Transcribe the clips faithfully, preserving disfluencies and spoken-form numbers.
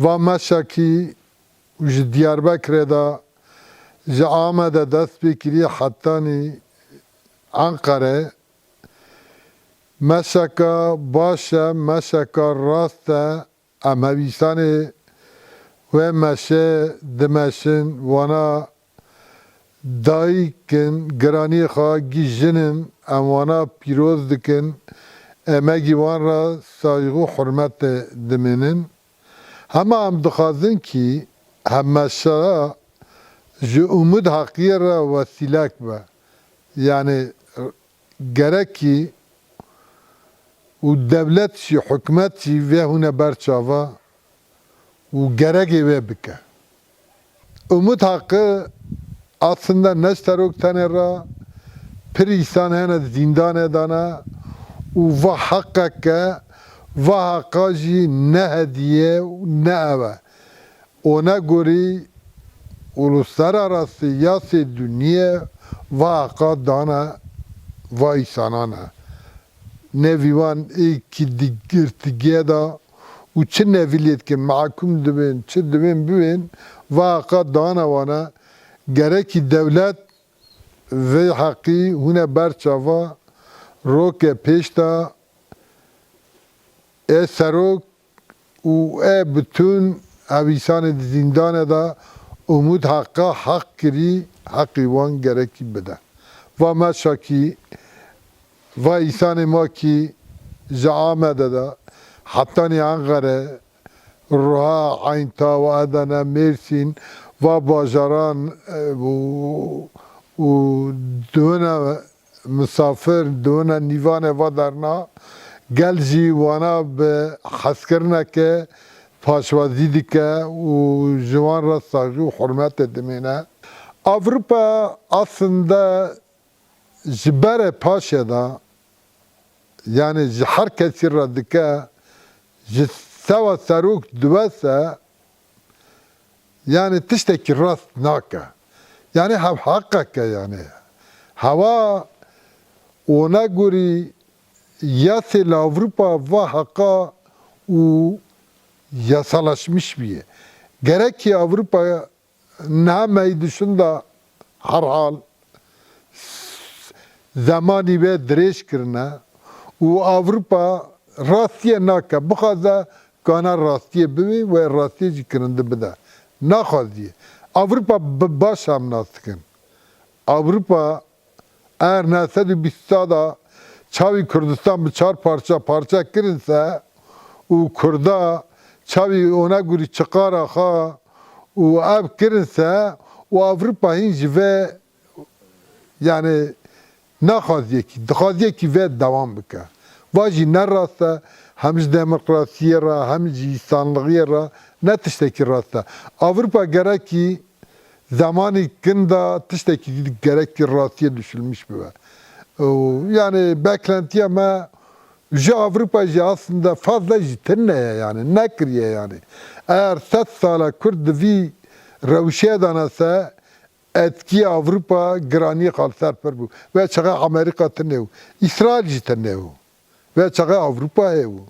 va meşakî û ji Diyarbekirê de ji Amedê dest pê kirî hetanî Enqere, meşeka baş e, meşeka rast e. Em hevîsanê wê meşe dimeşin, wana dayik in, giraniyê xwe gî jin in, em wana pîroz dikin, em ê gî wan re saygî û hurmetê dimînin. Hema em dixwazin kî hevmeşa ji Umûd Heqiyê re wesîlek be. Yanî gerekî û dewlet jî, hikûmet jî vê hûne ber çava û gerekê wê bike. Umûd Heqî aslında ne ji serok tenê re, pir îsan hene di zîndanê de ne û va heqek e, va heqa jî ne hediye û ne ev e. Ona gorî uluslararası yasê duniyê va heqa dane va îsanan e. Nevî wan ê kî di girtîgê de û çi nevî lê dikin, mehkûm dibin, çi dibin bibin, va heqa dane wan e. Gerekî dewlet vê heqî hûne ber çava, roke pêş de ê serok û ê bitûn hevîsanê di zîndanê de Umûd Heqa heq kirî, heqî wan gerekî bide. Va meşakî, va îsanê ma kî ji Amedê de hetanî Enqere, Ruha, Eynta û Edene, Mêrsîn, va bajaran, e, û, û dûne misafir, dûne nîvanê va derna, gel jî wana bi hezkirineke paşwazî dike û ji wan re saygî û hurmetê dimîne. Ewropa aslında ji berê paşê de, yanî ji her kesî re dike, ji sewa serok diwese, yanî tiştekî rast nake. Yanî hev heqeke yanî. Hewa ona gorî yasê li Ewropa va heqa û yasalaşmiş bûye. Gerekî Ewropa niha me yî dişin de herhal zemanî wê dirêj kirine û Ewropa rastiyê nake. Bixwaze kana rastiyê bibê, wê rastiyê jî kirindi bide. Naxwaziye. Ewropa bi baş em nas dikin. Ewropa eger neh sed û bîst sada çavî Kurdistan bi çar parça parça kirin se û Kurda çavî ona gorî çiqara xwe û ev kirin se û Ewropa hîn ji vê, yanî naxwaziyekî, dixwaziyekî vê dewam bike. Va jî ne rast e, hem ji demokrasiyê re, hem ji îsanlixiyê re ne tiştekî rast e. Ewropa gerekî zemanî kin de tiştekî gerekî rastiyê dişilmiş bibe. Û yanî beklentiya me ji Ewropa jî aslında fazla jî tune ye, yanî nekiriye yanî. Eger sed sala Kurd di vî rewşê de ne se, etkî Ewropa giranî xal ser pir bû. Ve çaxa Amerîka tune bû. Îsraîl jî tune bû. Ve çaxa Ewropa heye bû.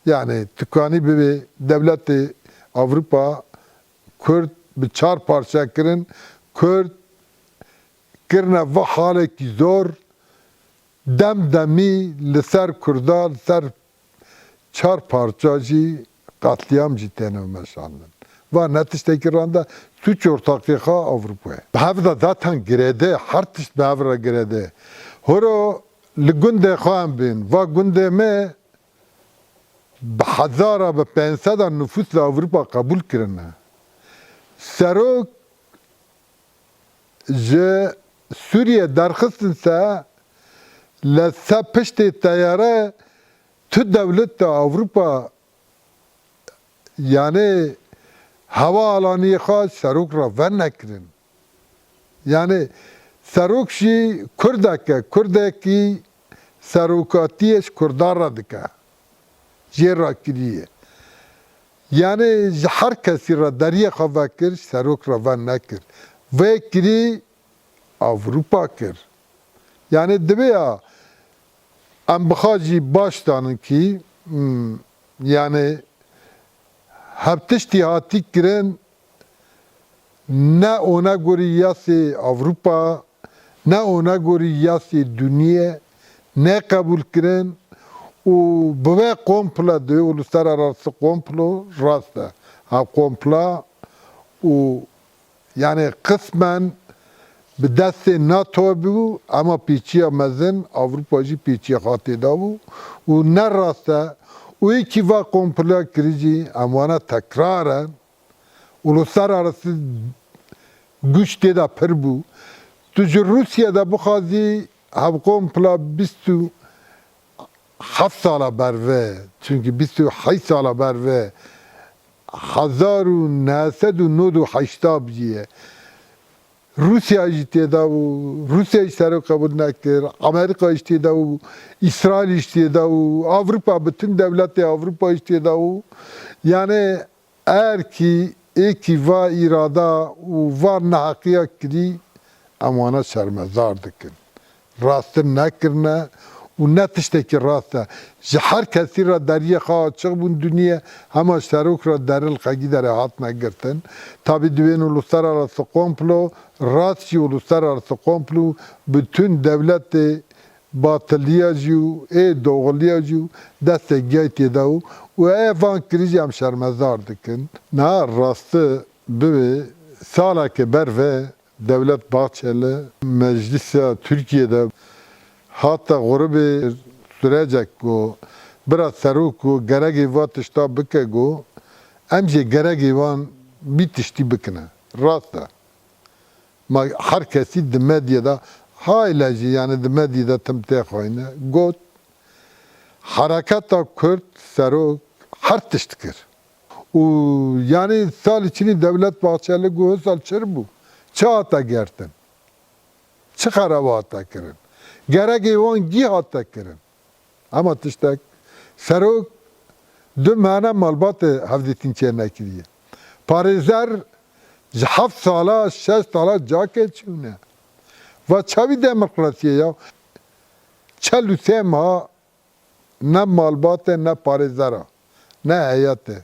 Yanî tu kanî bibê dewletê Ewropa Kurd bi çar parça kirin, Kurd kirine va halekî zor, dem demî li ser Kurda, li ser çar parça jî qetlîam jî têne meşandin. Va ne tiştekî rand e, suç ortaqê xwe Ewropa ye. Bi hev de zaten girêde, her tişt bi hev re girêde. Horo li gundê xwe em bên, va gundê me bi hezara, bi pênc sed a nifûs li Ewropa qebûl kirine. Serok ji Sûriye derxistin se, li ser piştê teyare tu dewleta Ewropa, yanî hewa alaniyê xwe serok re venekirin. Yanî serok jî Kurdek e, Kurdekî serokatiyê ji Kurdan re dike. Jê re kiriye. Yanî ji her kesî re deriyê xwe vekir, ji serok re venekir. Vê kirî Ewropa kir. Yanî divê ya em bixwe jî baş danin kî, hmm, yanî Hev tiştî hatî kirin, ne ona gorî yasê Ewropa, ne ona gorî yasê duniyê, ne qebûl kirin û bi vê komplo de, uluslararası komplo rast e. Ha komplo û, yanî, qismen bi destê NATO bû, ema pêçiya mezin Ewropa jî pêçiya xwe tê de bû û ne rast e. Û yekî va komploya kirî jî em wana tekrar e. Uluslararası güç tê de pir bû. Tu ji Rûsya de bixwazî hevkom pila bîst û heft sala berve, çunkî bîst û heşt sala berve, hezar û neh sed û nod û heşta bûye. Rûsya jî tê de bû, Rûsya jî serok qebûl nekir, Amerîka jî tê de bû, Îsraîl jî tê de bû, Avrupa, bütün dewletê Avrupa jî tê de bû. Yanî, Erkî êkî va îrada û va neheqiya kirî, em wana şermezar dikin. Rastin nekirine û ne tiştekî rast e. Ji her kesî re deriyê xwe açiq bûn, duniyê hema serok re deril xegî derê hatine girtin. Tabî di wên uluslararası komplo, rast jî uluslararası komplo, bütün dewletê batiliya jî û ê doxiliya jî û destê giyayî tê de û, û ev van kirî jî em şermezar dikin. Niha rastî bibê saleke berve Dewlet Bahçeli meclisa Tirkiyê de hate xuribê, sürecek ku bira serok ku geregê va tişta bike ku em jê geregê van bî tiştî bikine. Rast e. Ma her kesî di medyê de, hayle jî, yanî, di medyê de tim tê xwayne, got, hereketa Kurd serok her tişt kir. Û, yanî, salî çinî Dewlet Bahçeli got, sal çir bû? Çi hate gertin? Çi xeraba hate kirin? Geregê wan gî hate kirin? Ema tiştek, serok du mehane malbatê hevdîtin çê nekiriye. Parêzer ji heft sala, şeş sala cakê çûne. Va çavî demokrasiyê ya? Çel û sê meha ne malbatê, ne parêzera, ne heyetê.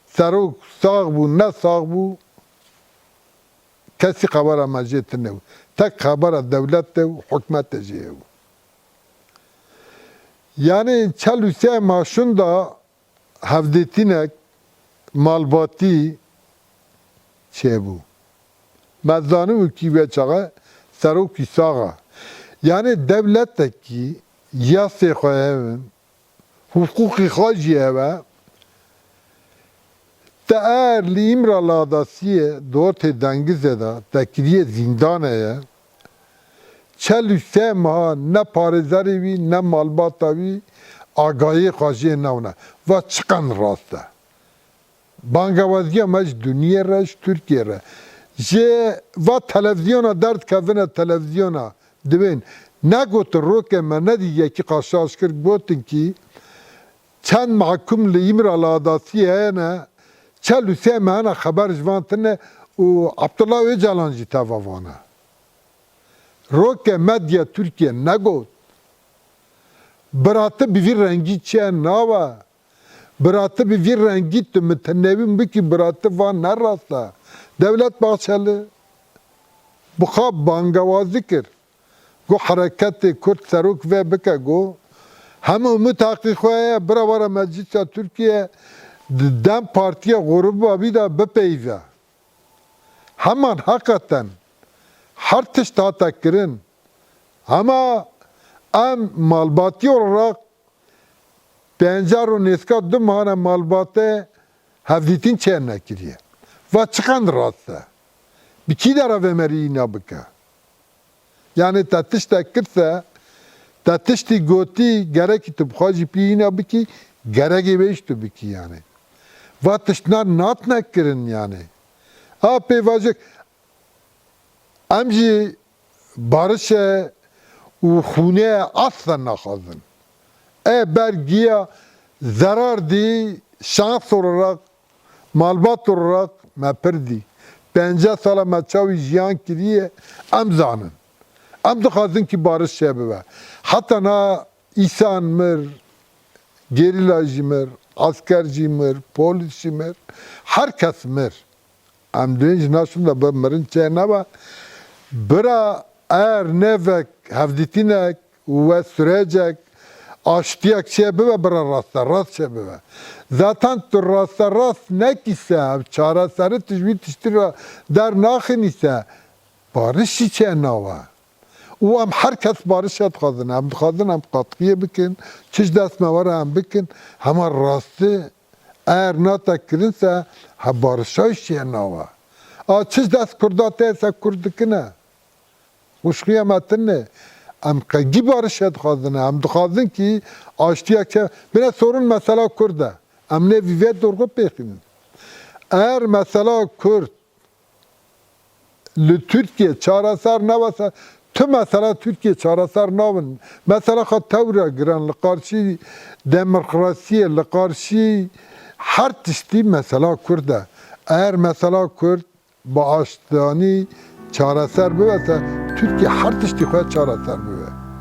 Serok sax bû, ne sax bû, kesî xebera me jê tune bû. Tek xebera dewletê û hikûmetê jê hebû. Yanî çel û sê meha şûnda hevdîtinek malbatî çêbû. Me zanibû kî ve çaxe serokî sax e. Yanî dewletekî yasê xwe hevin, hiqûqî xwe jî heve, te eger li Îmraladasiyê di ortê dengizê de te kiriye zîndanê ye, çel û sê meha ne parêzerê wî, ne malbata wî agahiyê xwe jê newne. Va çiqen rast e. Bangewaziya me ji duniyê re, ji Tirkiyê re. Ji va televîzyona derdikevine televîzyona dibên. Negotin rokê me nedî yekî qaşaş kir, gotin kî çend mehkûm li Îmraladasiyê hene, çel û sê mehana xeber ji van tine û Abdullah Ocalan jî teva van e. Rokê medya Tirkiye negot. Birati bi vî rengî çiye nawe. Birati bi vî rengî tu mitinewîn bikî, birati van ne rast e. Dewlet Bahçeli bi xwe bangewazî kir. Got hereketê Kurd serok vê bike, got hemû mitaqî xwe ye, bira were Meclisa Tirkiye, di DEM Partiya xuribabî de bipeyve. Heman heqeten her tişt hate kirin. Hema em malbatî olarak pêncî û nêzîka du mehane malbatê hevdîtin çê nekiriye. Va çiqend rast e. Bi kî de re vê merî îna bike? Yanî te tiştek kirse, te tiştî gotî, gerekî tu bi xwe jî pî îna bikî, geregê wê jî tu bikî yanî. Va tiştna nat nekirin yanî. A pêvajo, em jî barişe û xûnê aslen naxwazin. E ber giya zerar dî, şans olarak, malbat olarak me pir dî. Pêncî sala me çawî jiyan kiriye, em zanin. Em dixwazin kî bariş çêbibe. Heta na îsan mir, gerîla jî mir, Asker jî mir, polîs jî mir, her kes mir. Em duyên ji naşin de bi mirin çê nebe. Bira, er nevek hevdîtînek we sürecek aştiyek çê bibe, bira raste rast çê bibe. Zaten tu raste rast nekî se, ev çareseri tu ji wî tiştî re der naxinî se, barişî çê nawe. Û em her kes barişe dixwazin. Em dixwazin em qatqiyê bikin, çi ji dest me were em bikin. Hema rastî eger nate kirin se, he barişa jî çê nawe. A çi ji dest Kurda tê se Kurd dikine. Xwişxiya me tune. Em qegî barişe dixwazin. Em dixwazin kî aştiyek çe. Bine sorun mesela Kurd e. Em nê vî vê dorxu pêxînin. Eger mesela Kurd li Tirkiye çareser nebese, tu mesela Tirkiye çareser nabin. Mesela xwe tewra giran li qarşî demokrasiyê, li qarşî her tiştî mesela Kurd e. Eger mesela Kurd bi aştiyanî çareser bibese, Tirkiye her tiştî xwe çareser